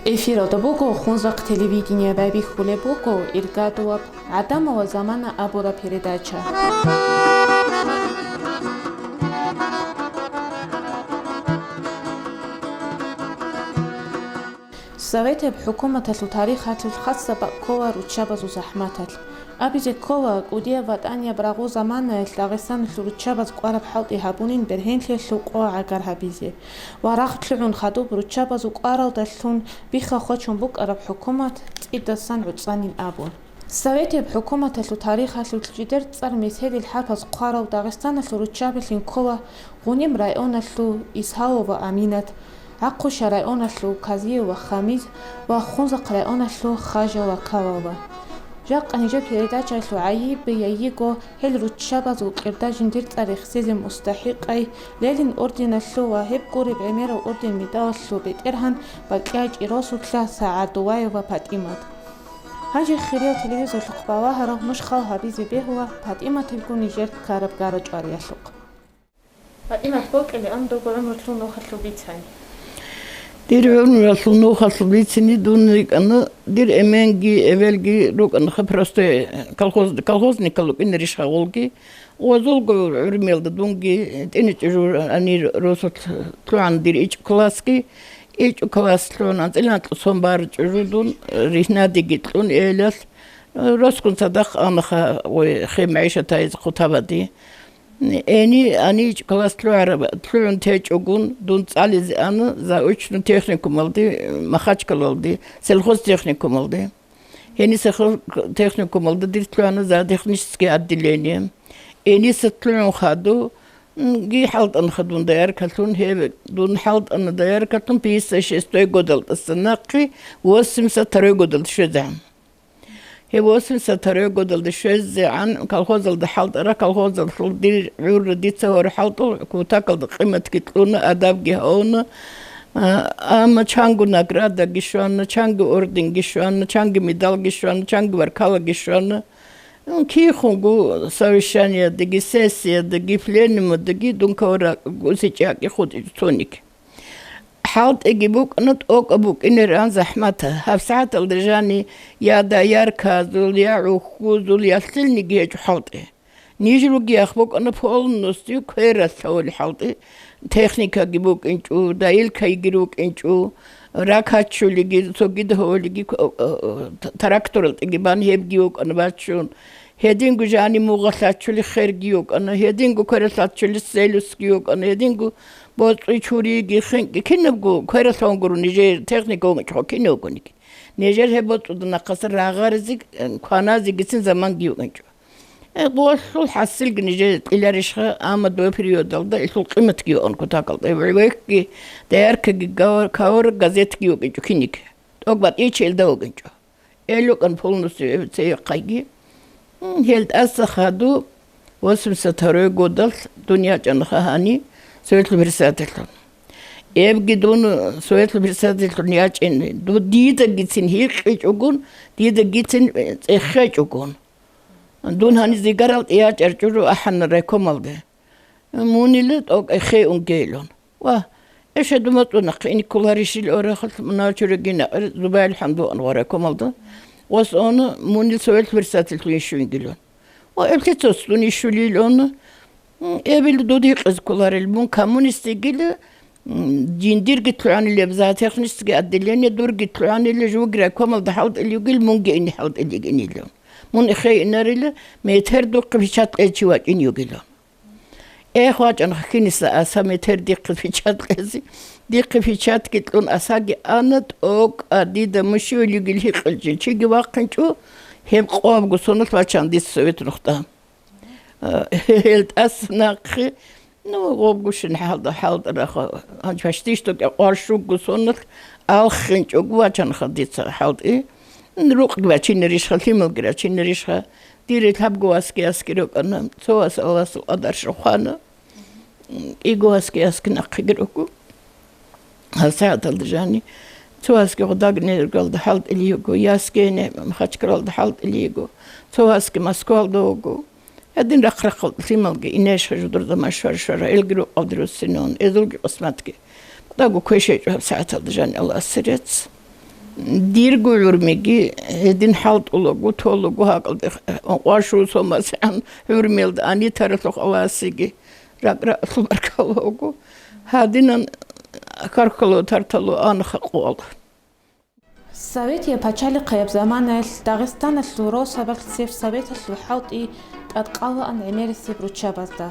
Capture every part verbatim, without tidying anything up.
Эфиралда буго Хунзахъ телевидение, байбихьулеб буго иргадулаб «ГӀадамал ва замана» абураб передача. Советияб хӀукуматалъул тарихалъулъ хасаб бакӀ ккола руччабазул захӀматалъ. Абизе ккола, кӀудияб ватӀанияб рагъул заманаялъ Дагъистаналъул руччабаз кӀвараб хӀалтӀи гьабунин бергьенлъиялъул къо гӀагар гьабизе ва рагъ лъугӀун хадуб руччабазул кӀваралдалъун бихха-хочун букӀараб хӀукумат цӀидасан гӀуцӀанин абун. Советияб хӀукуматалъул тарихалъулъ жидер цӀар меседил хӀарпаз хъварав Дагъистаналъул руччабилъин ккола Гъуниб районалъул Исхалова Аминат, ГӀахъуша районалъул Казиева Хамиз ва Хунзахъ районалъул Хажава Кавалва. Жакъа нижер передачаялъул гӀайиб беян йиго, гьел руччабазул кьирда жиндир цӀар рехсезе мустахӀикъай Ленин орденалъул ва гьеб гуреб гӀемерал орден-медалалъул бетӀергьан БакӀияй ЧӀиросулъа СагӀадуллаева ПатӀимат. Гьанже хириял телевизорлъухъ балагьарал нуж хал гьабизе бегьула ПатӀиматилгун нижер ккараб гара-чӀвариялъухъ. ПатӀимат, бокьилаан дурго гӀумрулъул нухалъул бицани. Дир гӀумрулъул нухалъул бицине дун рикӀкӀана, дир эменги эбелги рукӀанаха, просто колхоз-, колхозникал рукӀинарищ гъолги. Ва зулго гӀурмиялда дунги тӀиничӀого гьанир росулъ лъугӀана дир ичӀ классги. ИчӀ класс лъугӀун анцӀила анкьа сон барачӀого дун, ригьнадеги кьун эбелалъ, росгун цадахъ анаха, ой, хе-, мегӀишат гьайизе хъутабаде. Эни, ани ичӀ класс лъугӀараб-, лъугӀун течӀогун, дун цӀализе ана заочно техникумалде, Махачкалалде, сельхозтехникумалде. Гьениса хо-, техникумалда дир лъугӀана зоотехническое отделение. Гьениса лъугӀун хадув, м, ги хӀалтӀанха дун дояркалъун, гьеб дун хӀалтӀана дояркалъун пятьдесят шестой годалдаса нахъе восемьдесят второй годалде щвезегӀан. Гьеб восемьдесят второй годалде щвезегӀан колхозалда хӀалтӀара, колхозалъул дир гӀурра дица гьоре хӀалтӀул кутакалда къиматги кьуна, адабги гьавуна, А, амма чанго наградаги щвана, чанго орденги щвана, чанго медалги щвана, чанго баркалаги щвана. М, кихунго совещаниедаги, сессиедаги, пленумадаги дун кавара гусичӀаги хутӀичӀ цониги. ХӀалтӀиги букӀана, тӀокӀаб букӀинаран захӀмата. ГьабсагӀаталда жани я доярказул, я гӀухьбузул, я лъилниги гьечӀо хӀалтӀи. Ниж ругиях букӀана полностью квералъ гьавулел хӀалтӀи, техникаги букӀинчӀо, доилкайги рукӀинчӀо, ракачулиги, цогидал гьавулиги, к-, э, э, тракторалдеги бан гьебги вукӀана бачун. Гьединго жани мугъалъ ачули херги вукӀана, гьединго квералъ ачули селлюсги вукӀана, гьединго боцӀи чуриги хинкӀи кинабго квералъ гьавун гуро нижер техника вукӀинчӀо кинав вукӀаниги. Нижер гьеб боцӀуда нахъаса рагъаризе, э, кваназегицин заманги вукӀинчӀо. Э, гъолъул хӀасилги нижер кьеларищха, амма дов периодалда илъул къиматги йоан кутакалда. Вехги, дояркаги, гавар-, кавар газетги йокӀинчӀо киниги. ТӀокӀ батӀичи илда вокӀинчӀо. Эл йокӀан полностью цевехъайги. М, гьел тӀаса хаду восемьдесят второй годалъ дун ячӀана гьани Советлъун председательлъун. Эбги дун Советлъун председательлъун ячӀин, ду-, дидагицин гьикъичӀогун, дидагицин, э, цӀехечӀогун. Дун гьанизе гарал тӀиячӀарчӀого ахӀана райкомалде. Мунила тӀокӀай хеун гейлун. Ва, эша дума цӀунахъе иниккуларищил орахал муначурегина Зубайл ХӀамдуан ва райкомалда. Ва сону мунил Советлъун председательлъун ишуин гилун. Ва эблъи цоцлъун ишулил ону. М, эбел дудихъиз кколарел, мун коммунист йигила, м, жиндирги лъугӀанилеб зоотехническое отделение, дурги лъугӀанила жугра комалда хӀалтӀил йигил, мунги ине хӀалтӀил йигинилан. Мун эхе инарила, метер духъе печать кьечи вачӀин йигилан. Эх, вачӀан хиниса аса метер дихъе печать кьезе, дихъе печатьги кьун асаги ана, тӀокӀа дида мушивил йигил гьикъичӀел чиги вахъинчӀо, гьеб къоабго соналъ вачан дица Совет нухда. Гьел тӀаса нахъе, ну, гъобгушин хӀалда-, хӀалтӀарахъа, гьанж пашти что кӀикъвар щуго соналъ алхинчӀого вачанха дица хӀалтӀи. Рукъги бачинарищха, лъималги рачинарищха. Дире лъабго васги аски рукӀана, цо вас Аллагьасул къадарща хвана. КӀиго васги аски нахъеги руго. ГьасагӀаталда жани цо васги Гъудагнергалда хӀалтӀили йиго, ясги гьениб Махачкалалда хӀалтӀили йиго, цо васги Москвалда вуго. Гьадин рахъ-рахъалда лъималги инешха жудурда машвар-швара, элги рукъалде руссинун, эзулги къисматги. Бакъдаго квешайчӀо гьабсагӀаталда жани Аллагьасе рецц. Дирго гӀурмиги гьедин хӀалтӀулаго, толаго гьакӀалде, ункъуашул сомасегӀан гӀурмиялда анитаралъухъ Аллагьасеги ракӀ-ракӀалъул баркаллаго, гьадинан каркало тартало ана халкъ. Советияб пачалихъияб заманаялъ Дагъистаналъул росабалъ сельсоветалъул хӀалтӀи тӀадкъаваан гӀемерисеб руччабазда.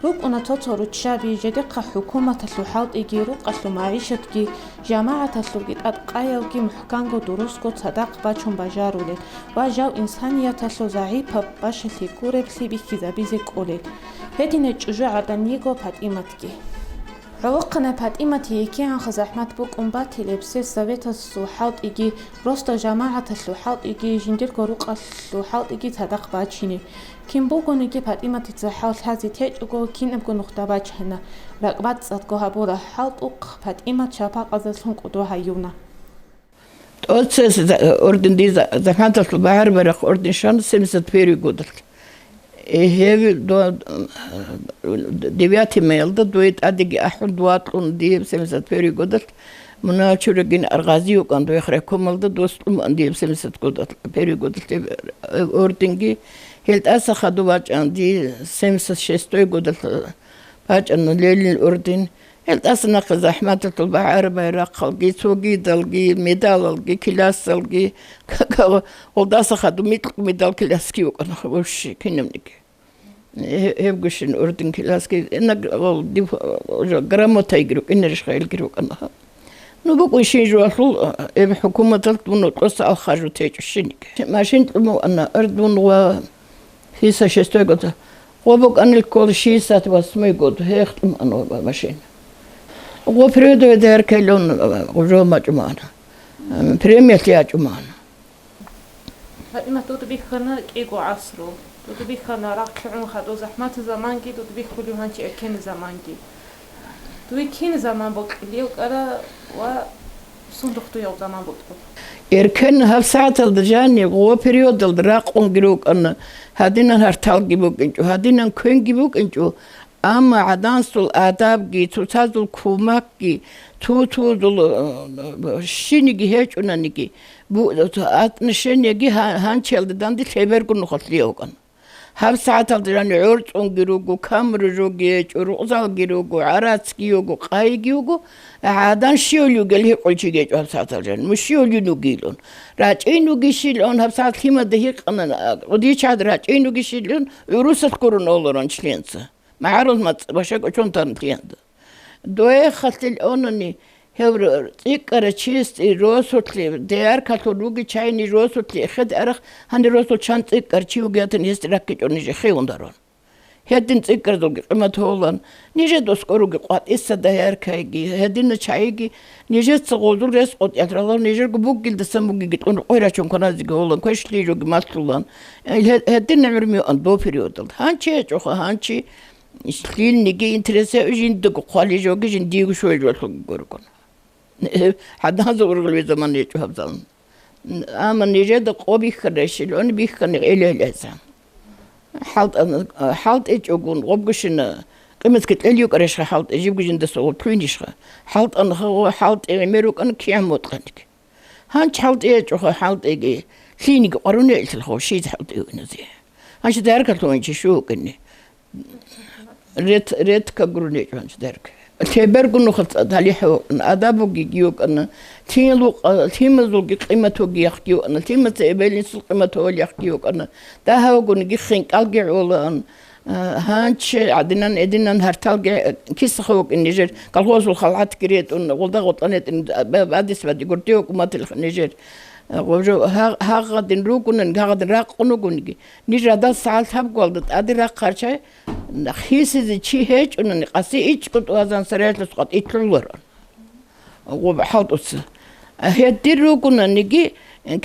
РукӀуна цо-цо руччаби, жидехъа хӀукуматалъул хӀалтӀиги, рукъалъул магӀишатги, жамагӀаталъулги тӀадкъаялги мухӀканго дурусго цадахъ бачун бажарулел ва жав инсанияталъул загӀипаб бащалъи гуреблъи бихьизабизе кӀолел. Гьединай чӀужугӀадан йиго ПатӀиматги. ГӀолохъанай ПатӀиматие кигӀанха захӀмат букӀун батилеб сельсоветалъул хӀалтӀиги, росдал жамагӀаталъул хӀалтӀиги, жиндирго рукъалъул хӀалтӀиги цадахъ бачине. Кин бугониги ПатӀиматица хӀал лъазе течӀого, кинабго нухда бачана, ракӀбацӀцӀадго гьабура, хӀалтӀухъ ПатӀимат шапакъазда лъун кӀодо гьаюна. ТӀоцес за-, орден дие за-, захӀматалъул багӀар-байрахъ орден щвана семьдесят первый годалъ. Э, гьев до-, девятый маялда дой тӀадеги ахӀун, дова кьун дие семьдесят первый годалъ, мунагьал чурагин аргъази вукӀан, дой райкомалда дос кьуман дие семьдесят годалъ, первый годалъ, э, орденги. Гьел тӀаса хадув бачӀан дие семьдесят шестой годалъ бачӀана Ленин орден. Гьел тӀаса нахъе захӀматалъул багӀар-байрахъалги, цогидалги, медалалги, киласалги, гьелдаса хадуб микьго медал киласки вукӀана вообще кинабниги. Гьеб-, гьебгощин орден киласки, инаг-, гьел див-, уже грамотайги рукӀинарищха, гьелги рукӀана. Ну, букӀунщин жугьалъул, э, гьеб хӀукуматалъ дун гьоркьоса алхажу течӀущиниги. Машин кьун вукӀана, эр дун ва шестьдесят шестой год. Гъо букӀанил ккола шестьдесят восьмой год, гьех кьун ана ва машин. Гъо передовой дояркайилан, э, гъужо мачӀумана. Э, премиялъе ячӀумана. ПатӀимат, дуда бихьана кӀиго гӀасру. Дуда бихьана рахълъун хадур захӀматаб заманги, дуда бихьулев гьанчи эркенаб заманги. Дуе кин заман бокьулев кӀара ва сундухъ дуе заман бокьул? Эркен гьаб сагӀаталда жанив гъо периодалда ракъунги рукӀана, гьадинан гьарталги букӀинчӀо, гьадинан квенги букӀинчӀо, амма гӀадамазул адабги, цоцазул кумакги, цо-цозул, э, щиниги гьечӀунаниги, бу-, отношениеги гьа-, гьанчиялда данде лъеберго нухалъ лъиявган. Гьаб сагӀаталда жани гӀорцӀунги руго, камру жоги гьечӀо, рукъзалги руго, гӀарацги його, къайги його, гӀадан щивли вугел гьикъулчи гьечӀо гьаб сагӀаталда жани, муш щивли вугилун. РачӀин вугищилан гьаб сагӀат лъимада гьикъана, кьудичад рачӀин вугищилан гӀурусалъ гурун олорон членца. МагӀарул мацӀ башакӀ учон тарнлъиянда. Дояхалъил онани, гьев р-, цӀикӀкӀарав чиясде росулъе, дояркалъул руги чайни росулъе эхеде арахъ, гьанир росул чан цӀикӀкӀарав чи вугеватан гьесде раккичӀо ниж эхеюндарун. Гьедин цӀикӀкӀарзулги къимат гьолан, нижеда скоруги къватӀиса дояркайги, гьедина чайги, нижеца гъозул рес къотӀиялъ ралал, нижерго бугилдасан бугиги кьун къойрачун кваназеги гьолан, квешлъи жоги малъулан. Гье-, гьедина гӀурми юан дов периодалда. Гьанчи гьечӀоха, гьанчи Лъилниги интересе жиндаго хъвали жоги жиндиего шойжвалъуги гургун. ГӀадамазул ургъулеб заман гьечӀо гьабзалан. Амма нижеда къо бихьаращилан бихьани гӀелгӀеласа. ХӀалтӀана, хӀалтӀичӀогун гъобгощина, къиматги кьел йукӀаращха хӀалтӀи, жибго жиндаса гъоблъуйнищха. ХӀалтӀана гъо хӀалтӀи гӀемер рукӀана кигӀан мутӀкъаниги. Гьанчи хӀалтӀи гьечӀоха, хӀалтӀиги лъиниги къварунелъулха щизе хӀалтӀи вукӀиназе. Гьанчи даргалъун чи щу вукӀине. Рет-, редко гурун гьечӀо гьанчи дарга. Лъеберго нухалъ цӀад гьалихӀа вукӀана, адаб бугиги вукӀана, лъимал-, лъимазулги къимат вугиялъги вукӀана, лъимаца эбел-инсул къимат гьолиялъги вукӀана. Дагьавгуниги хинкӀалги гӀолаан. А, гьанчи гӀадинан-эдинан гьарталги кисаха вукӀин нижер, колхозул халгӀатги ретӀун, гъулда-гъутӀан гьетӀин, ба-, бадис-бади гурде вукӀун батилха нижер. Гъужу гьа-, гьагъадин ругунан, гьагъадин ракъун вугунги, ниж радал сагӀат лъабгуялда тӀаде рахъарчай, хисизе чи гьечӀунани, къаси ичӀго тӀуазан сараялъус къватӀитлъуларо. Гъуб хӀалтӀуца. Гьедир ругунаниги,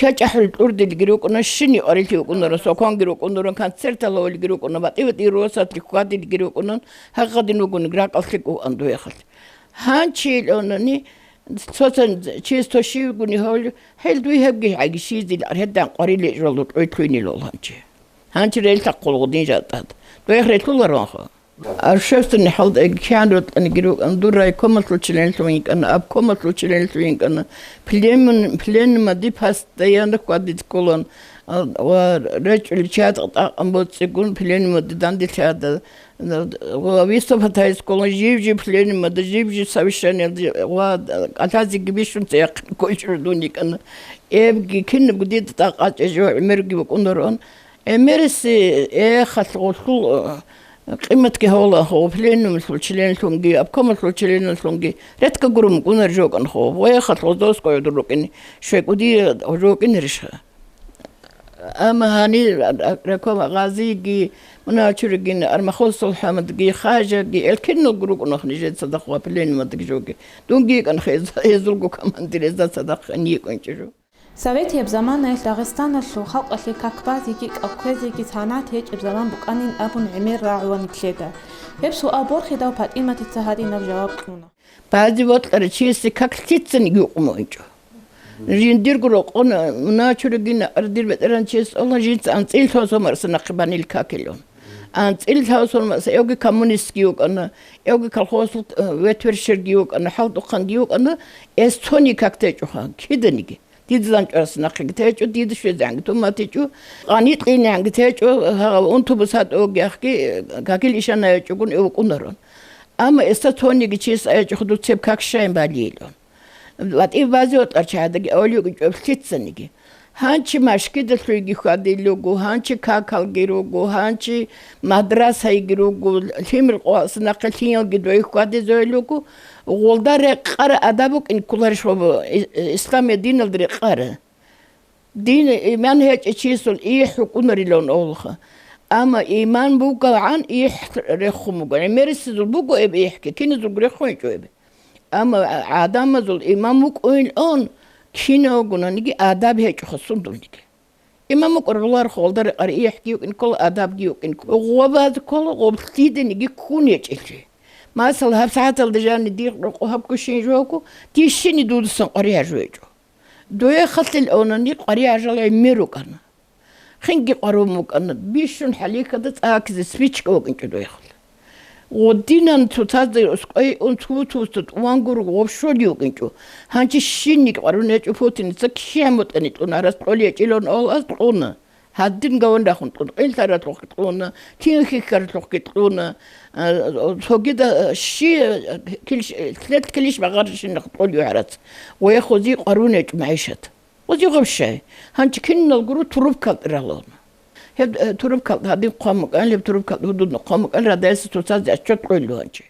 кечӀахӀул кьурдилги рукӀуна, щини къварилъи вукӀунаран, соконги рукӀунаран, концерталавулги рукӀуна, батӀи-батӀи росатлъи хьвадилги рукӀунан, гьагъадин вугониги ракӀалъе кӀуан дуехалъ. Гьанчи илъунани, цоцан чияс тошивгуни гьавли, гьел дуй гьебги гьаги щизил аргьедан къвариле жолда кьуй лъуйнилал гьанчи. Гьанчи релъа хъулгъудин жатӀад. Дуех релъуларонха. Общественный хӀалтӀиги кигӀан рокьаниги рукӀана, дур райкомалъул членлъун йикӀана, обкомалъул членлъун йикӀана, пленум-, пленумаде постоянно хьвадизе кколан, а, ва речӀчӀулел чагӀи тӀакъ-тӀакъан боцӀцӀигун пленумаде данделъи гьабизе, ва выступать гьабизе кколан жиб-жиб пленумаде, жиб-жиб совещаниялде, ва кӀалъазеги бищун цеяхъин кколчӀо дун йикӀана. Эбги кинабго дида тӀакъ гьечӀеб жо гӀемерги букӀунарон. ГӀемериси эхалъ гъолъул, э, къиматги гьола, гъо, пленумалъул членлъунги, обкомалъул членлъунги редко гуро мукӀунар жокӀан, гъо, ва эхалъ гъоздосго гӀодор рукӀин, щвекӀуди жокӀинарищха? Амма гьанир ра-, ра-, ракома Гъазиги, Муначургин, Армахосул ХӀамадги, Хажаги, эл киналго рукӀунах нижеца дахъ ва пленумадги жоги. Дунги йикӀан хез-, гьезулго командир, гьезда цадахъ йикӀунчӀо жо. Советияб заманаялъ Дагъистаналъул халкъалъе как базеги, как кквезеги санагӀат гьечӀеб заман букӀанин абун гӀемер рагӀула нилъеда. Гьеб суал борхидал ПатӀиматица гьадинаб жаваб кьуна. Базе бокьарав чиясе как лъицаниги гьукъун гьечӀо. Жиндирго рокъон, Муначургин, Ардир бетӀеран чияс тӀолан жинца анцӀила лъабцӀул марса нахъе банил какилун. АнцӀила лъабцӀул марса, эвги коммунистги вукӀана, эвги колхозул, э, ветверщерги вукӀана, хӀалтӀухъанги вукӀана, эс цони как течӀоха, киданиги. Дида занчӀварас нахъеги течӀо, дида щвезегӀанги туматичӀо, къани кьинегӀанги течӀо, гьагъав унтубас гьатӀоги ахги, какил ишана гьечӀогун эвукӀунарун. Амма эсда цониги чияс айчӀо дуцеб как щайин балейилан. ВатӀиб базе ватӀарчагӀадаги авлугичӀо лъицаниги. Гьанчи машгидалъуйги хьвадил руго, гьанчи какалги руго, гьанчи мадрасайги руго, лъимер къвалъ нахъе лъиялги дой хьвадизойил руго, гъолда рекъара адаб букӀин кколарищ гъоб и-, исламияб диналда рекъара. Дин, иман гьечӀев чиясул ихӀ букӀунарилан авлаха. Амма иман бугогӀан ихӀ рехун буго. ГӀемерисезул буго эб ихӀги, киназулго рехун гьечӀо эб. Амма гӀадамазул иман букӀунилан кинавгунаниги адаб гьечӀоха сундулниги. Иман букӀараб гъоларха гъолда рекъар ихӀги йукӀин ккола, адабги йукӀин ккола. Гъобаз ккола гъоб лъиданиги ккун гьечӀелъи. Масала, гьаб сагӀаталда жанни дир рокъо гьаб гущин жого, дир щини дудасан къваригӀаржу гьечӀо. Дуе халъил онани къваригӀаржал гӀемер рукӀана. Хинги къварун букӀана, бищун хӀалихьада цӀакизе спичка вукӀинчӀо дуе халъ. Гъодинан цоцазда ускъой ун цо-цоцазда тӀуван гуро гъоб щолев вукӀинчӀо. Гьанчи щинник къварун гьечӀо путиница кигӀан бутӀани кьуна, гьарас кьолей гьечӀилан авлаз кьуна. Гьадин гаван рахун кьун, къинлъаралъухъги кьуна, кин хьихьаралъухъги кьуна, а, цогида, а, щи, а, килщ-, лъед килищ багъарщинах кьолев гьарац. Ва я хузи къварун гьечӀо магӀишат. Хузи гъоб щай. Гьанчи кинал гуро турубкал ралун. Гьеб, э, турубкал гьадин хъван букӀан, гьеб турубкал гьудудна хъван букӀан, радайса цоцазе отчет къойилу гьанчи.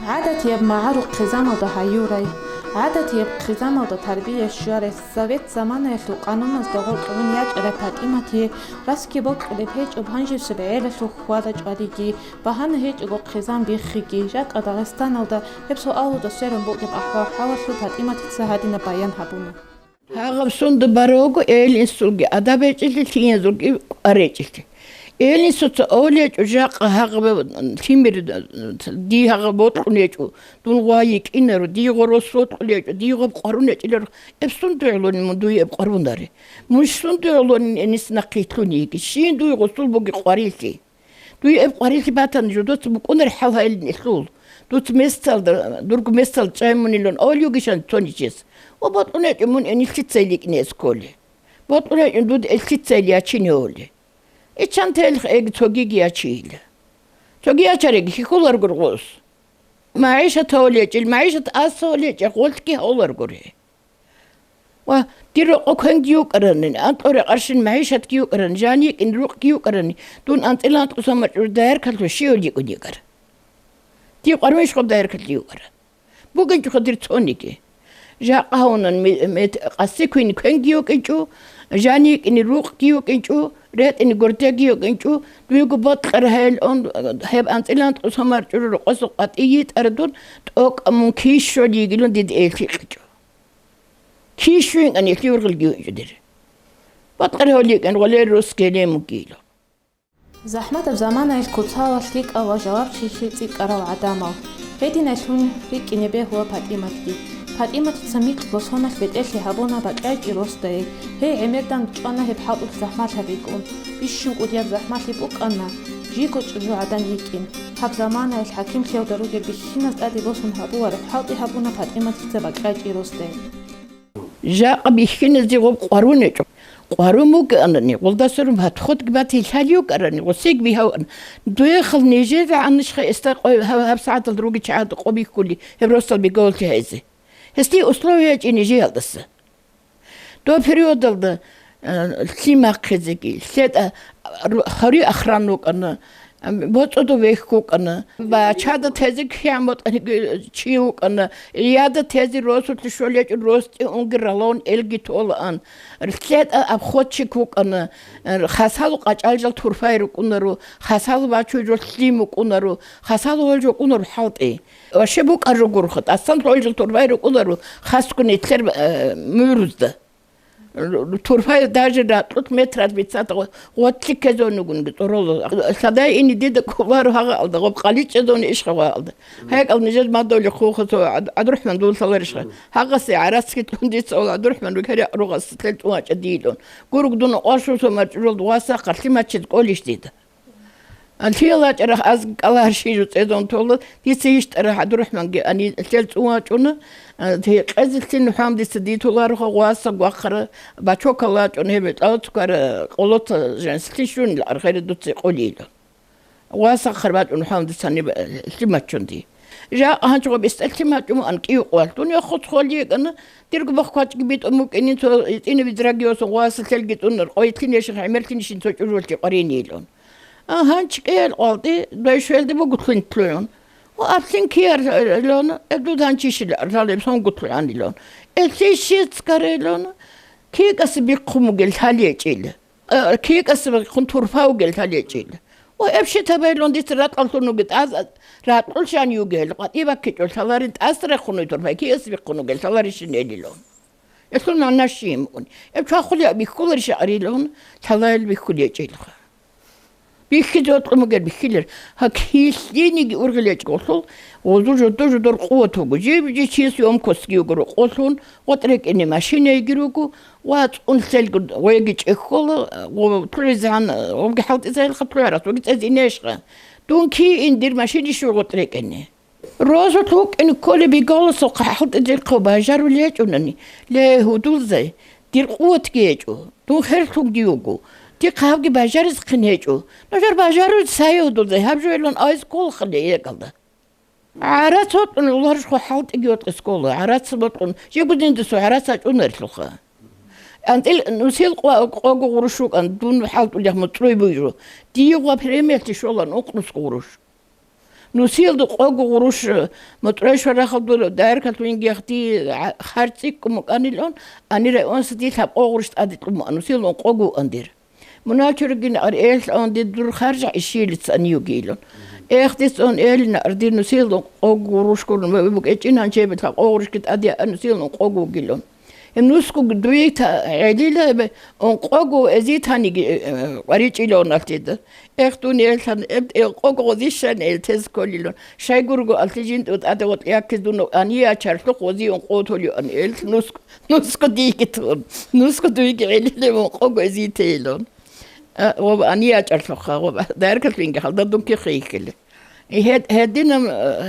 ГӀадатияб магӀарул хъизамалда гьаюрай, гӀадатияб хъизамалда тарбия щварай, совет заманаялъул къануналда гъоркьун ячӀарай ПатӀиматие расги бокьулеб гьечӀеб гьанжебсеб гӀелалъул хьвада-чӀвадиги, багьана гьечӀого хъизан биххиги, жакъа Дагъистаналда гьеб суалалда сверун бугеб ахӀвал-хӀалалъул ПатӀиматица гьадинаб баян гьабуна. Гьагъаб сунда барого элинсулги адаб гьечӀелъи, лъиязулги къваригӀел гьечӀелъи. Элинсуца авлугичӀо жакъа гьагъаб лъимер, дий гьагъаб бокьун гьечӀо, дун гъвай йикӀинаро, дий гъорос вокьун гьечӀо, дий гъоб къварун гьечӀиларо. Эб сунда гӀолонин мун дуе эб къварунарин? Мун сунда гӀолонин эниса нахъе лъун йиги? Щин дуе гъосул буги къварилъи? Дуе эб къварилъи батани, жо дуца букӀунар хӀал гьайилин илъул. Дуца месалда, дурго месалда чӀай мунилан авлугищан цоничес. Ва бокьун гьечӀо мун эни лъицайил йикӀине эсколи. Бокьун гьечӀо дуда эл лъицайил ячине гьоли. Иччан телха эги цогиги ячийила. Цоги ячареги хихуларгур гъос. МагӀишат гьавлечӀел, магӀишат ас гьавлечӀел гъолъги гьавларгури. Ва дир рокъо квенги йукӀарани, анкьго рекъарщин магӀишатги йукӀарани, жан йикӀин рукъги йукӀарани, дун анцӀила анкьго самарчӀур даяркалъув щивал йикӀун йикӀар. Див къвармиш гъаб даяркалъув йукӀара. БугинчӀоха дир цониги. Жакъа гьавунан ме-, мет-, къаси квин квенги йукӀинчӀо, жан йикӀин рукъги йукӀинчӀо, ретӀин гурдеги йукӀинчӀо, дуего бокьараб гьел он, гьеб анцӀила анкьго самарчӀур рокъосул къватӀи йитӀара дун, тӀокӀаб мун кищвал йигилан дида эл лъикӀичӀо. Кищу йикӀан, ил ургъелги гьунчӀудир. Бакъар гьавликӀан гъолер рус гьеле мугила. ЗахӀматаб заманаялъ куцалалъ лъикӀал ва жавабчилъи цӀикӀкӀарал гӀадамал. Гьединайлъун рикӀкӀине бегьула ПатӀиматги. ПатӀиматица микьго соналъ бетӀерлъи гьабуна бакьайчӀи росдае. Гьей гӀемердан чӀвана гьеб хӀалтӀулъ захӀмалъаб бикӀун. Бищун кӀудияб захӀмалъи букӀана. Жиго чӀужугӀадан йикӀин. Гьаб заманаялъ хӀакимлъиялда ругел бихьиназ тӀаде босун гьабулареб хӀалтӀи гьабуна ПатӀимат дица бакьачӀи росде. Жакъа бихьиназе гъоб къварун гьечӀо. Къварун бугеанани, гъолдасарун подходги батил лъалев вукӀарани, гъосиги бигьаван. Дуехал нижер рагӀанищха эста къо-, гьаб, гьабсагӀаталда руги чагӀазда къо бихьули, гьеб росдал бегавуллъи гьайзе. Гьесде условия гьечӀин нижеялдаса. Доб периодалда, э, лъим бахъизеги, лъетӀа ру-, гьари охран вукӀана, ам, боцӀудо вехь вукӀана, бачада тезе кигӀан ботӀаниги чи вукӀана, яда тезе росулъе щолечӀун росте унги ралон элги толаан. ЛъетӀа обходчик вукӀана, э, хасалу къачӀал жал турфай рукӀунаро, хасалу бачу жо лъим вукӀунаро, хасалу гьол жо вукӀунаро хӀалтӀи. Ваще букӀар жо гурха, тӀасан гьол жо турфай рукӀунаро, хасго нилъер, э, мугӀрузда. Турфай даже ракьулъ метрал бицата гъо-, гъотлъи ккезонигунги цӀороло. Лъадай ине дида кколаро гьагъаалда, гъоб къаличӀезони ишгъагъаалда. Гьекъал нижер мадули хъуха цо ГӀабд-, ГӀабдурахӀман дуллъаларищха. Гьагъасе гӀарац ккитӀун дица ГӀабдурахӀман ругел рагъас лъел цӀувачӀа дийлун. Гуруг дун къвашуса марчӀуралда васахъа лъимачиз кӀолищ дида. Алъиял вачӀарахъ аз кӀаларщи жуцӀезун тола, дица гьищтӀарахъ ГӀабдурахӀманги ани лъел цӀун вачӀуна, а, гьекъезелъин нухӀамдица дитуларха гъваса гвахъара бачокал вачӀун гьеб бетӀалцукара къолоца женслъи щунил архӀере дуца къолила. Гъваса хъарбачӀун нухӀамдицани лъимачун ди. Жакъа гьанчӀго бистӀа лъимачӀун ан кӀиюкъвал. Дунъя хуцхъули йикӀана, дирго бахъ квачӀги битӀун букӀинин цо гьитӀинаб дирагиосун гъваса лъелги тӀунар, къойтлъинешин гӀемерлъинишин цо чӀужулъи къваринилун. А, гьанчӀ кӀел къвалди дойшвелде буго лъинтлъугӀун. Ва аблъин кияр, э, лъуна, э, дуда гьанчищила лъалеб сонгутлъугӀанилун. Э, лъищицкарилун, кикасе бихъун бугел лъалечӀила. Э, кикасе бихъун турфа вугел лъалечӀила. Ва эб щитабайлун дица ракьаллъун вугел тӀаз, ракьул шан югел, къватӀи баккичӀо лъаларин тӀас рехун вуй турфа, кикасе бихъун вугел лъаларищин элилун. Элъул нана щимун. Эб чвахулеб бихьуларищ арилун, лъаларил бихьулечӀилха. Бихьизе вокьун бугел бихьилар. Гьак, гьилъиниги ургъилечӀолъул, гъозул жодо-жодор къуват вуго. Жиб-жи чияс ёмкостги йуго рокъолъун, гъотӀ рекӀине машина йиги руго, ва цӀун лъелго гъойги чӀехьола, гъо-, лъугӀизегӀан, гъобги хӀалтӀизайилха лъугӀарас, гъоги цӀезинейищха. Дун киин дир машинищ гъотӀ рекӀине. Роза лъукӀин кколеб бигаласухъа хӀалтӀизехъо бажарулей гьечӀунани, ле, гьудулзай, дир къуватги гьечӀо, дун херлъунги вуго, дихъ гьабги бажаризехъин гьечӀо. Нужер бажаруй цай гьудулзай, гьаб жойилан айз кколахъали гьекъалда. ГӀарац гьотӀун уларушхъо хӀалтӀиги гьотӀи скола, гӀарац ботӀун, жигу диндасу гӀарац гьачӀунарелъулха. АнцӀил нусил къо-, къого гъурущ вукӀан, дун хӀалтӀулев муцӀрой буйжу. Дие гъва премиялъе щолан ункънус гъурущ. Нусиялда къого гъурущ, мотӀрой шварахъалда дайракалъуинги ахти харцӀикӀкӀун букӀанилан, ани районсади лъабкъо гъурущ тӀаде кьун букӀан, нусиялда къого вукӀан дир. Муначургин ар элъ аван дир дур харжа ишилица ани югилан. Эх, дицӀун элина ар дир нусиялда къого гъурущ гурун ва букӀечӀин гьанчебе лъабкъо гъурущги тӀаде а нусиялда къого вугилан. Гьеб нусго дуе та-, гӀелила гьеб ункъого эзитаниги, э, э, къваричӀила уналъида. Эх, дун эллъан, эб-, э, къого гъозищан эл тез кколилан. Щайгурго алъи жинтӀу тӀаде гъотӀ яккиз дун ани ячарлъухъ гъози ункъо толиан эл нусго, нусго диги тун. Нусго дуеги гӀелила ункъого эзитейилан. А, ва ани ячарлъухъа, ва дайракалъуинги халда дун кихъе йихьила. Гьед-, гьединаб,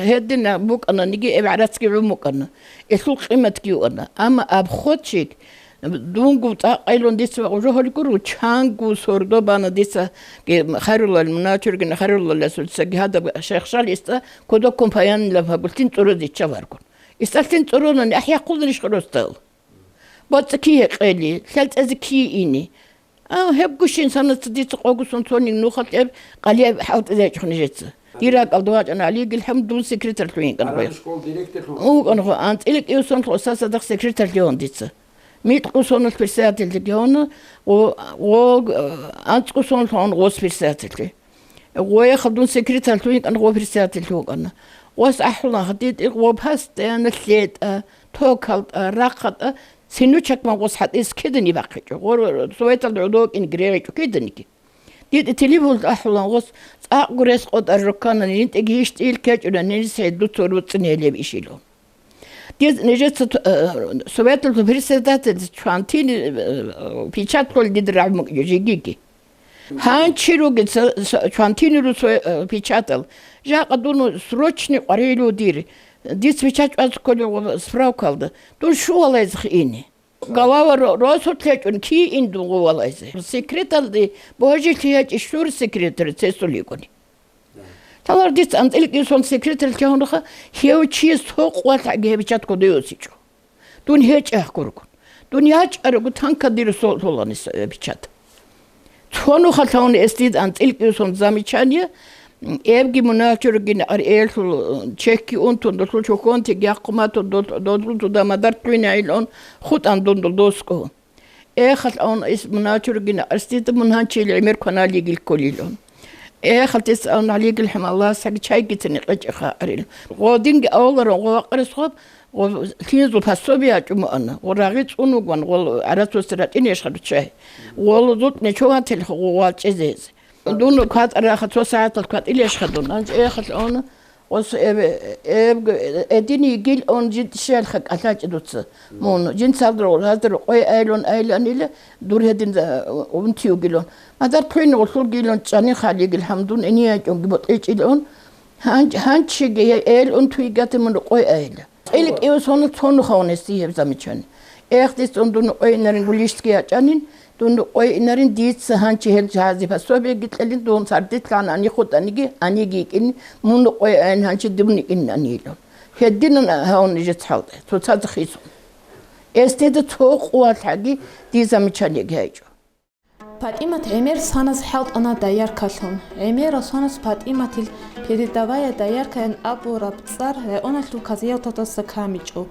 гьединаб букӀананиги эб гӀарацги гӀум букӀана, элъул къиматги юана. Амма обходчик, дунго цӀакъайлун дица ва уже гьолгуру, чанго сордо бана дица, ге-, Хайруллал, Муначургин Хайруллаласулцаги гьадаб шехшал иста кодоккун паянилаб гьабуллъин цӀуразе чаваргун. Исталъин цӀуронани ахӀ яхъуларищ ростал? БацӀцӀи кие къели, лъалцӀазе кие ини. А, гьеб гущин санаца дица къогусон цониг нухал тӀеб къалияб хӀалтӀизайчӀухъ нижеца. Дир ракӀалда вачӀана ГӀалигил хӀамд дун секретарьлъун йикӀан гъоя. Школ директорлъун. УкӀан гъо, анцӀила кӀиусонлъ осасадахъ секретарьлъигьун дица. МикьгӀусоналъ председательлъигьуна, гъо, гъо, анцӀгӀусонлъун гъос председательлъи. Гъояхъ дун секретарьлъун йикӀан, гъо председательлъун вукӀана. Гъос ахӀулан гьатӀи-тӀи гъо постоянно лъетӀа, токалтӀа, рахъатӀа, синучакман гъос гьатӀис киданиги бахъичӀо, гъо советалда гӀодов вукӀин грегӀичӀо киданиги. ДитӀи телефонлъ ахӀулан гъос цӀакъго рес къотӀар руккана, нинтӀиги гьищтӀил ккечӀуна, нилис гьедуцо руцӀцӀине гьелеб ишилун. Диз нижеца т-, э, советалъул председатель чвантини, э, печатлъули дида рагӀмукӀ жигиги. Гьанчи ругел са-, са-, чвантине русо, э, печатал. Жакъа дун срочный къварилу дир. Дица печать чӀваз кколев справкалда. Дун щувалайзе хиине. Глава ро-, росулъ гьечӀун киин дун гъувалайзе. Секреталде божилъи гьечӀищ, щур секретарь цесул йикӀуни. Талар дица анцӀил кӀисон секретарь лъагьунаха, гьев чияс цо къвалъаги гьеб печать кодеосичӀо. Дун гьечӀехъ гургун. Дун ячӀарагу танка дир со-, соланиса, э, печать. Цонуха лъавун эс дида анцӀил кӀисон замечание, м, эбги муначургин ар элъул, э, чехьги унтун, долъул чохьонтиги яхъуматун, дол-, долъул туда мадар тӀуйнагӀилун хутӀан дун дол доску. Эхалъ авун ис муначургин арсида мун гьанчил гӀемер кваналигил кколилун. Эхалъ ис авун гьалигил хӀамалласаги чайгицин гъечӀеха арил. Гъодинги аваларун гъо вакъарас гъоб, гъо лъинзул пособие ячӀумуана, гъо рагъи цӀун вугван, гъол гӀарацусе ратӀине ишха руччай. Гъол зутӀне чован телха гъо валчӀезез. Дун кватӀараха, цо сагӀатал кватӀилешха дун. АнчӀ эхалъ авун Гъос эб-, эб-, эдин йигил он жинцӀишалха кӀалъачӀ дуца. Мун, жинцалда гьазда рукъой айлун айланила, дур гьедин за-, унти угилун. Мадар хъуйни гъулъулгилун чӀани халигил гьамдун иниячӀунги ботӀичӀилун. Гьанч-, гьанчиги эл унтуй гати мун рукъой айла. КӀил кӀиусуна цонухъа унеси гьеб замечание. Эх, дис цун дун къойинарин гулищги ячӀанин, Дун къойинарин дица гьанчи гьел жагьази пособиеги кьелин, дун сардилъан ани хутӀаниги, аниги икӀин, мун къойин гьанчи дун икӀин анилун. Гьединан гьавун нижец хӀалтӀе, цоцазда хисун. Эс дида цо къувалъаги диза мичаниги гьайчӀо. ПатӀимат гӀемер санас хӀалтӀана дояркалъун. ГӀемер асанас ПатӀиматил передовая дояркаян абураб цӀар районалъул казияталдаса камичӀо.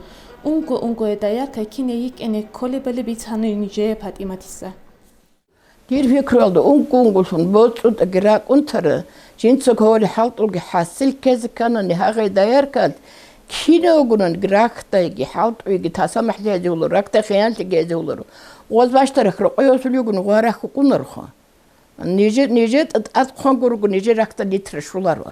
Унго-унгоя доярка кине йикӀине кколебали бицана нижее ПатӀиматица. Дир пикруялда унго-унголъун боцӀцӀутӀаги ракӀунтара, жинца кколебали хӀалтӀулги хӀасил ккезе кканани гьагъай дояркаялъ, кинавгунан рахьдайги, хӀалтӀуйги тасамахӀлъи гьезуларо, рахьдай хиянлъиги гьезуларо. Гъоз бащдарахъ рокъой гьесул йигун гъварахъ букӀунарха. Нижер, нижер тӀад хъван гурого, нижер рахьда литра щоларо.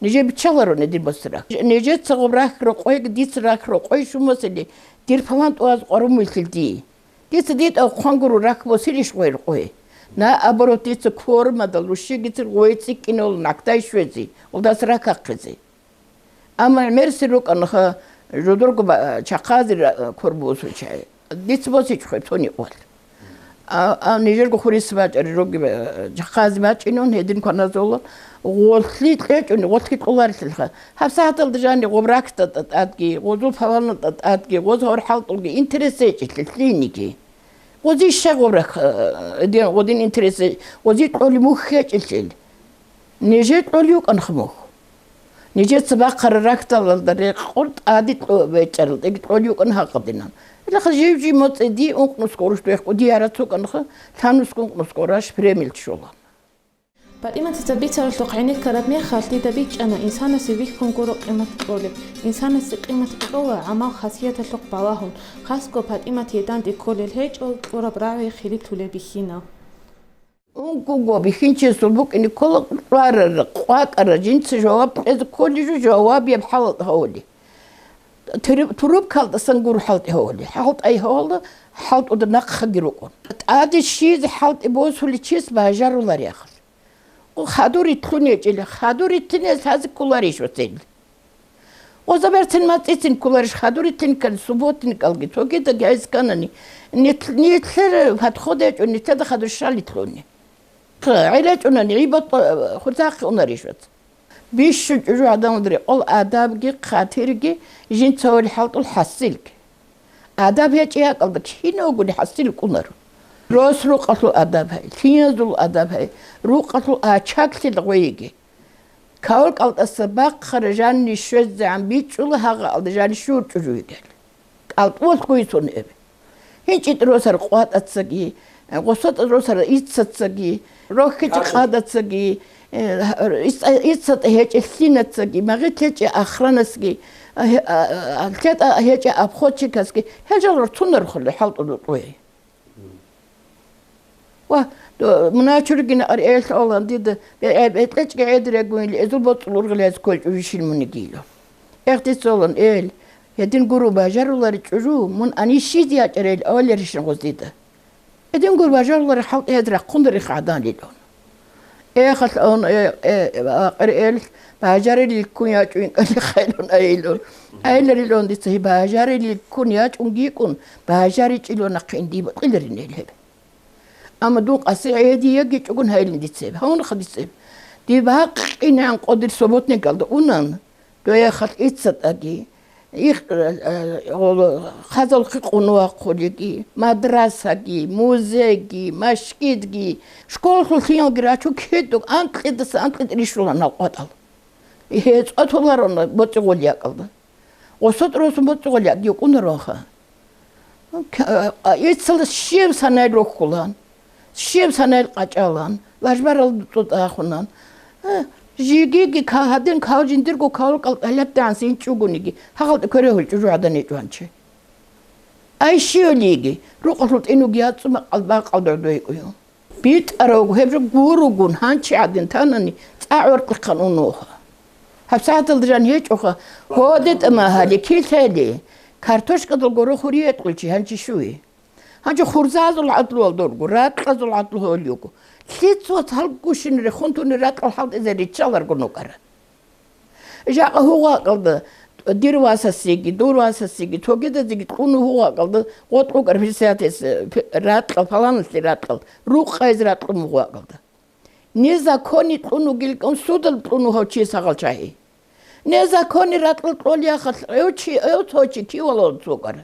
Нижер биччаларо нидир босира. Нижеца гъоб рахь рокъойги дица рахь рокъой шумасили, дир палан тӀуаз къварумуйлъил дие. Дица дитӀа хъван гуро рахь босилищ гъой рокъой. Наоборот, дица кормадал рушигицин гъой цӀикӀкӀинал накдай щвези, улдас рахь ахъизе. Амма гӀемерси рукӀанаха жодорго ба-, чахъазе ра-, кор босучай. Дица босичӀо цони къвал. А, а нижерго хурис бачӀари руги ба-, чахъазе бачӀинун, гьедин кваназула. Гъолъи кьечӀуни, гъолъи кьоларилъилха. Гьаб сагьаталда жани гъоб рахьда тӀатӀадги, гъозул палана тӀатӀадги, гъоз гьор хӀалтӀулги интерес гьечӀелъи лъиниги. Гъози щай гъоб рахь, э, дин, гъодин интерес, гъози кьоли мухь гьечӀелъил. Нижер кьоли вукӀанха мухь. Нижеца бахъара рахьдалалда рекъон тӀаде кьо-, вечӀарал тӀеги кьоли вукӀан гьакъадинан. Илаха жив-жив моцӀи ди ункънусго урушдвехъ кӀудияра цукӀанха, лъанусго ункънусго ураш премил ччола. ПатӀиматица бицаралъухъ гӀенеккараб мехалъ дида бичӀчӀана инсанасе вихьун гуро къимат кьолеб. Инсанасе къимат кьола гӀамал-хасияталъухъ балагьун, хасго ПатӀиматие данде кколел гьечӀо кьураб рагӀи хилиплъулеб бихьинал. Ункуго бихьинчиясул букӀине ккола кьварара, къвакӀара, жинца жаваб кьезе кколищ жавабияб хӀалатӀ гьавули. Туруб-, турубкалдасан гуро хӀалтӀи гьавули. ХӀалтӀай гьавула, хӀалтӀуда нахъаги рукӀун. ТӀаде щизе хӀалтӀи босуличес бажаруларехъ. Хадур итлъун гьечӀила, хадур итлъине лъазе кколарищ вацел? Гъоза берцин мацӀицин кколарищ хадур итлъин ккани, субботникалги, цогидаги гьайс кканани, нилъ-, нилъер подход гьечӀо, нилъеда хадур щал итлъуни. ГӀелачӀунани гӀибад хутахъе унарищ вац. Бищун чӀужу гӀадамал рекъол адабги, хъатирги, жинца гьавали хӀалтӀул хӀасилги. Адаб гьечӀей гьакӀалда кинавгуни хӀасил кӀунаро. Рос рукъалъул адаб гьай, лъиязул адаб гьай, рукъалъул ачаклъи гъойиги. Кавал кӀалтӀаса бахъара жанни щвезегӀан бичӀчӀула гьагъа алда жанни щурчӀужу йигел. КӀалтӀуялъ гуйсун эб. ГьинчӀитӀ росар къватӀацаги, гъосотӀа росар иццацаги, рохьичӀ къадацаги, э, иццатӀа гьечӀе лъинацаги, магъит гьечӀе ахранасги, а, гье-, а, а, лъетӀа гьечӀе обходчикасги, гьел жал рорцунарухъали хӀалтӀуда тӀуе. Ва, до-, муначургина ар элъ олан дида, бе-, бе-, бетӀечӀги гӀедирагуйли, эзул боцӀул ургъилаз кколчӀу вишил мунигило. Эх, дица олан, эл, гьедин гуру бажарулари чӀужу, мун анищизе ячӀарел авалерищин гъоз дида. Гьедин гур бажарулари хӀалтӀи гьез рахъун дарих гӀаданлъилъун. Эхалъ ун, э, э, акъир эл, бажарилил ккун ячӀу инкӀали хайлун айилун. Айиларилун дица гьеб бажарилил ккун ячӀун гикӀун, бажаричӀило нахъе инди букӀиларин ил гьеб. Амма дун къаси гӀедиягичӀогун гьайлин дица гьеб. Гьавунха дица гьеб. Диб бакъинегӀан къодир субботникалда унан, Дояхалъ иццатаги, их-, э, э, хъазал хъикъун вахъулеги, мадрасаги, музейги, машгидги, школалъул лъиялги рачун киду анкьидаса анкьид рищулан гьал къватӀал. ГьецӀо толарона боцӀи гъолиякалда. Гъосот росун боцӀи гъолиякги юкъунаронха. К-, а, иццалда щиб санай рохьулан, щиб санай къачӀалан, лажбарал тӀутӀа ахунан. Э, жигиги ка-, гьадин кал жиндирго кавлукъал тӀалабдагӀан син чӀугуниги, гьагъалтӀа квере гьул чӀужу гӀадан гьечӀванчи. Ай щивалиги, рукъалъул тӀинуги яцӀцӀу макъал бакъал дордойкӀую. БитӀарав гьеб жо гуругун, гьанчи гӀадин танани, цӀа гӀоркьихъан унуха. ГьабсагӀаталда жан гьечӀоха, гьодетӀа магьали, килъали, картошкадал горо хуриятӀулчи гьанчи щуи. Гьанчи хурзазул гӀадлуялда руго, ракьазул гӀадлу гьолюго. Лъицац гьалгущин рехун туни ракьал хӀалтӀизе риччаларгун вукӀара. Жакъа гьугъакъалда дир васасеги, дур васасеги, цогидазеги кьуну гьугъакъалда гъотӀ букӀар писателас, э, пи-, ракьал, паланалъе ракьал, рукъайз ракьун гьугъакъалда. Незаконни кьун вугилкьун судал кьуну гьав чи сагъал чагьи. Незаконни ракьал кьолиахалъ гьев чи, гьев цо чи кивалав цукӀар.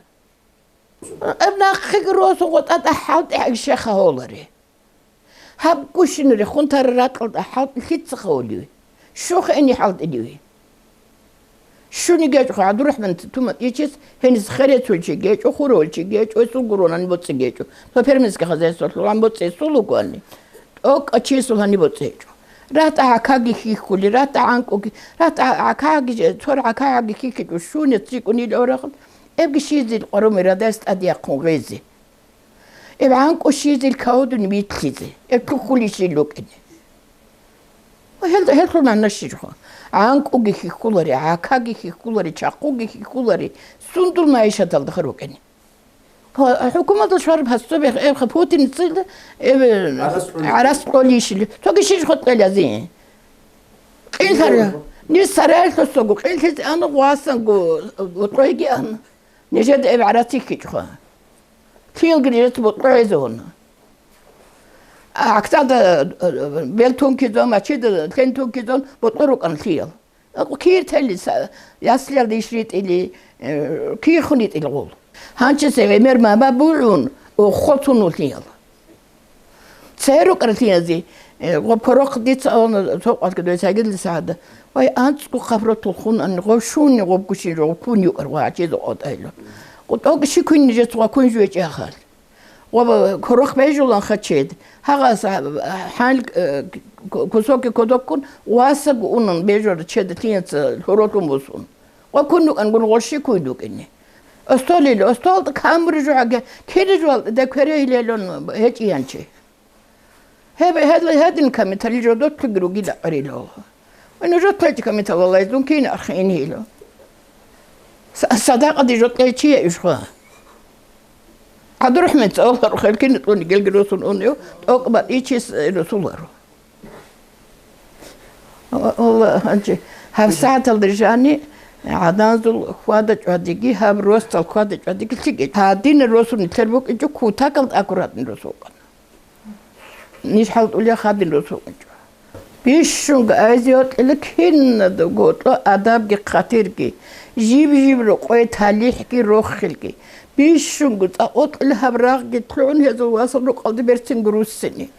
Нахъеги росун гъотӀа тӀахӀалтӀи гьагишеха гьолари. Гьаб гущин рехун тара ракьал тӀахӀалтӀи лъица хавуливи? Щуха эни хӀалтӀиливи? Щуни гечӀо ГӀабдурахӀман Туматичис, гьениса херецул чи гечӀо, хурол чи гечӀо, эсул гуронани боцӀи гечӀо. Цо фермерский хозяйстволъулан боцӀи эсул вугоани, тӀокӀа чисул гьани боцӀи гьечӀо. РатӀа гӀакаги хьихьули, ратӀа гӀанкӀуги, ратӀа гӀакаги, цо гӀакаги хьихьичӀо, щуни цӀикӀкӀунил орахъ, эбги щизил къварумирадайс тӀадяхъун гъезе. Эб гӀанкӀу щизил кавудун витлъизе, эб ккухьулищил рукӀине. Ва гьел, гьелъул магӀна щиб жо? ГӀанкӀуги хьихьулари, гӀакаги хьихьулари, чахъуги хьихьулари, сундул магӀишаталдаха рукӀине. Ва хӀукуматалъ щвараб гьасцо бех, эбха Путин цӀила, эб, гӀарац кьолищили. Цоги щиб жо кьелази? Къинлъар, ниж сараялъусаго, къинлъизе ана гъвасанго, бутӀройги ана. Нижеда эб гӀарац ихьичӀха. Лъиялги нижеца бутӀрой гӀезегьуна. ГӀаксада, э, бел тункизон, мачида лъен тункизон бутӀрой рукӀана лъиял. Акъу кир тели са-, яслиялда иш ритӀили, э, кирхун ритӀил гъул. Гьанчиса гӀемер мама бугӀун, охоцун улъиял. Церукъ ратиязи, э, гъоб корохъ дица авана, цо къватӀги дой сагидли сагьада. Вай, анцӀго хабратулхун ан гъов шуни гъобгу шин жо кун юкъар ва гьачиза къотӀайло. КъутӀоги ши куни жец ва кун жуечӀахал. Гъоб корохъ бежулан хачед. Гьагъас, а, хӀал, э, ку-, кусоки кодоккун васаг унан бежур чед лъиянца лъуролъун бусун. Ва кун юкъан гун гъоши куй дукӀине. Остолил, остолда камури жугӀаге, кири жугьал де квере гьилелун гьечӀиянчи. Гьеб-, гьедла гьедин камитали жодотлъуги ругила гӀурило. Ва нужотлъечи камиталалайзун кин архин гьило. Са-, садакъаде жодкьечи я ишгъа. ГӀабдурахӀмат цӀаларухъ гьел кин тӀуни гелги росун унев, тӀокӀ батӀичис росуларо. Аллагь, гьанже гьаб сагӀаталда жани гӀаданзул хьвада-чӀвадиги, гьаб росдал хьвада-чӀвадиги лъикӀ. Гьадин росун нилъер букӀинчӀо кутакалда аккуратный росулкъана. Ниж хӀалтӀулех гьадин росулкъинчӀо. Бищунго айзе гьоркьила кинадаго гьоркьо адабги хъатирги, жиб-жиб рокъой талихӀги рохелги. Бищунго цӀакъ гьоркьила гьаб рагъги лъугӀун гьезул васал рукъалде берцинго руссине.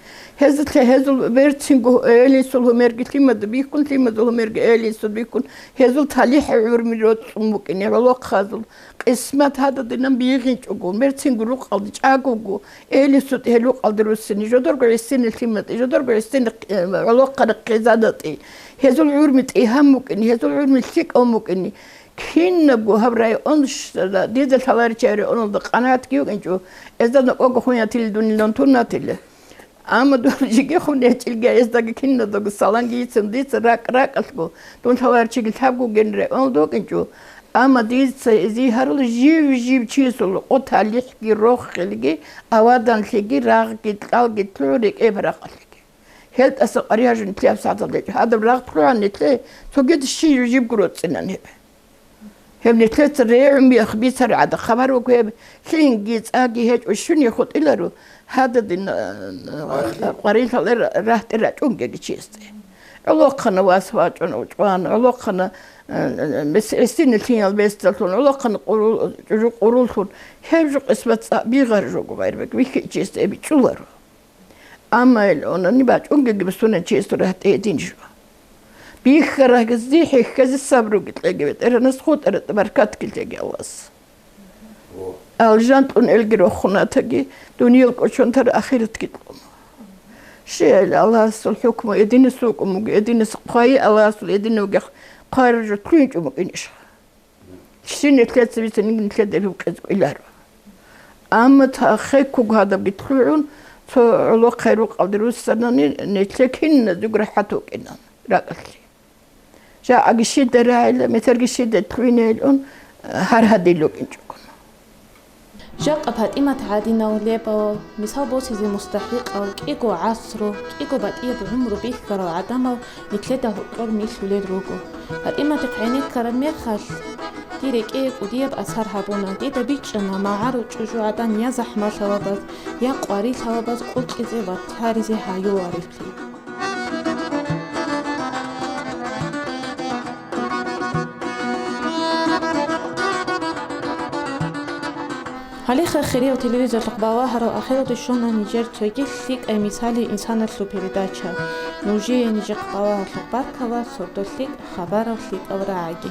Гьезулъе гьезул берцинго эолинсул гьумерги лъимада бихьун, лъимадул гьумерги эолинсул бихьун, гьезул талихӀ гӀурми роцӀцӀун букӀине гӀолохъазул. Къисмат гьададинан бигьинчӀого, берцинго рукъалде чӀагого, эолинсутӀи гьел рукъалде руссине, жодорго гӀисине лъиматӀи, жодорго гӀисине, э, гӀолохъа рахъизадатӀи. Гьезул гӀурми тӀигьан букӀине, гьезул гӀурми лъикӀав букӀине. Кинабго гьаб район ш-, дида лъаларичи районалда къанагӀатги вукӀинчӀо, эзда нокӀого хун ятилли дунилан тун ятилли. Амма дун жиги хун гьечӀилги, гьездаги киназдаго саламги йицин, дица ракӀ-ракӀалъго, дун лъаларчиги лъабго генрай, он докӀинчӀо. Амма дица гьезие гьарулел жив-жив чиясул къо-талихӀги, рохелги, аваданлъиги, рагъги, кьалги лъугӀун рекӀее парахалъиги. Гьелдаса къваригьажун нилъее гьаб сагӀаталда гьечӀо. Гьадаб рагъ лъугӀан нилъее цогидаз щиб-жиб гуроцӀцӀинан гьеб. Гьеб нилъеца регӀун бихьи-, бицараб гӀадаб хабар буго гьеб, лъимги цӀаги гьечӀо, щуни хутӀиларо, гьададин, а, а, къварилъалъе рагьтӀи рачӀунгеги чиясде. ГӀолохъана вас вачӀун чӀван, гӀолохъана, а, а, мес-, гӀисинал лъимал бесдаллъун, гӀолохъана къурул-, чӀужу къуруллъун, гьеб жо къисмат цӀакъ бигъараб жого, Гъайрбек, бихьичиясда гьеб бичӀчӀуларо. Амма гьел онани бачӀунги гибсуна чиясул рагьтӀи гьедин жо. Бихьарагзи, хӀехьази сабруги кьеги, БетӀергьанас хутӀараб баркатги лъеги Аллагьас. Алжан кьун элги рохунатаги, дуниял кӀочон тар ахиратги кьун. Щай Аллагьасул хӀукму эдинас вукӀун буго, эдинас хъвай, Аллагьасул эдин вугехъ хъвараб жо лъугьинчӀун букӀинищ? Щин нилъеца бицинги нилъеда гьеб кьезкӀвеларо. Амма та хеккуг гьадабги лъугӀун, цо гӀолохъай рукъалде руссанани, нилъе киназего рахӀат вукӀинан ракӀалъе. ЖагӀаги щида рагӀила, метерги щида лъугӀинейилан гьар гьадин рукӀинчӀогун. Жакъа ПатӀимат гӀадинал лебал, мисал босизе мустахӀикъал, кӀиго гӀасру, кӀиго батӀияб гӀумру бихьарал гӀадамал нилъеда гьоркьор милълъулел руго. ПатӀиматихъ гӀенеккараб мехалъ, дир рекӀее кӀудияб асар гьабуна. Дида бичӀчӀана магӀарул чӀужугӀадан я захӀмалъалабаз, я къварилъалабаз кӀуркьизе ватаризе гьаюлареблъи. Гьалеха, хириял телевизорлъухъ балагьарал, ахиралде щвана нижер цоги лъикӀай мисали инсаналъул передача. Нужее нижехъ балагьариялъухъ баркала, сордо лъикӀ, хабарал лъикӀал рагӀаги.